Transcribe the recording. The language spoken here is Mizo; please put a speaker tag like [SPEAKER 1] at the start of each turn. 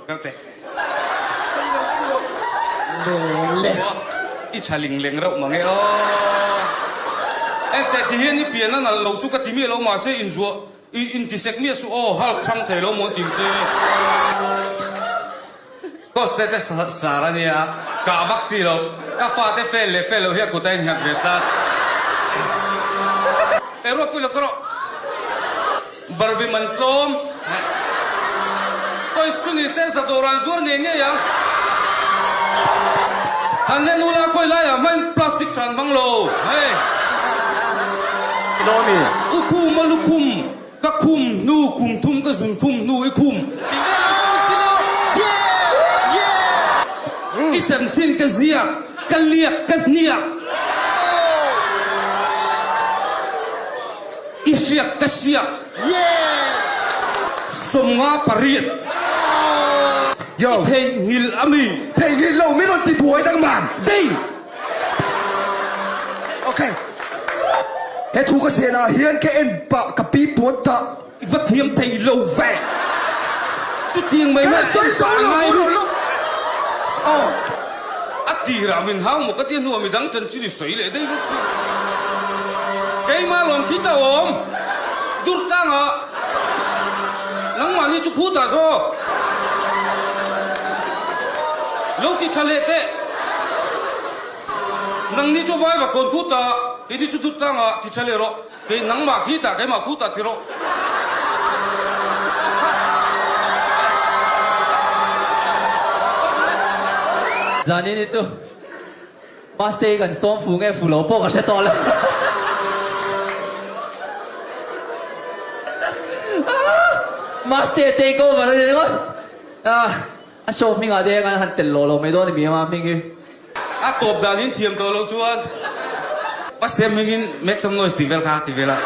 [SPEAKER 1] Kal teh. I tha ling leng reuh mange aw. Enteh ti hian i pian a nalh lo chu ka ti miah lo mahse inzuah i intisek miah suh aw Hulk chhang thei lo maw ting che. Cost te te sar a nia kah vak chi lo ka fate fel leh fel lo hi a kut a innghat ve tlat. E ruatpui lo ka rawh. Barbie man tlawm. Toys chu ni se za dawran zuar ngei ngei ang. Han en ula khawi laiah hmain plastic than hmang lo. Hei. U khum a lukhum ka khum hnu kum thum ka zun khum hnu i khum tih vel ang chu ti lo. I chanchin ka ziak ka liak ka hniak. I hriat ka siak. 58. I theihnghilh a mi?
[SPEAKER 2] Theihnghilh lo min rawn ti buai dang man.
[SPEAKER 1] Dei!
[SPEAKER 2] Ok. He thu ka sel ah hian ka en pah ka pi puan tah.
[SPEAKER 1] I va thiam thei lo ve. Chutiang mai mai
[SPEAKER 2] sawi sawi lo ngai lo.
[SPEAKER 1] Aw. A tirah min hau maw ka tia hnuah midang chanchin i sawi leh daih bawk chu. Keimah lawm khi ta awm. Dur tlangah nangmahni chu khutah zawk. Lo ti tha leh teh. Nangni chu vai va kawn khutah keini chu dur tlangah ti tha leh rawh. Kei nangmah khi tah keimah khu tah ti rawh.
[SPEAKER 3] Zanin hi chu Maste kan sawm fu nge fu lo pawh ka hre tawh lo. Maste take over a ni ringawt. A show hmingah te hian han tel lawh lo mai dawn a ni mi ama hming hi.
[SPEAKER 1] A tawp dan in thiam tawh loh chuan Pastor hmingin make some noise tih vel kha ti vel a.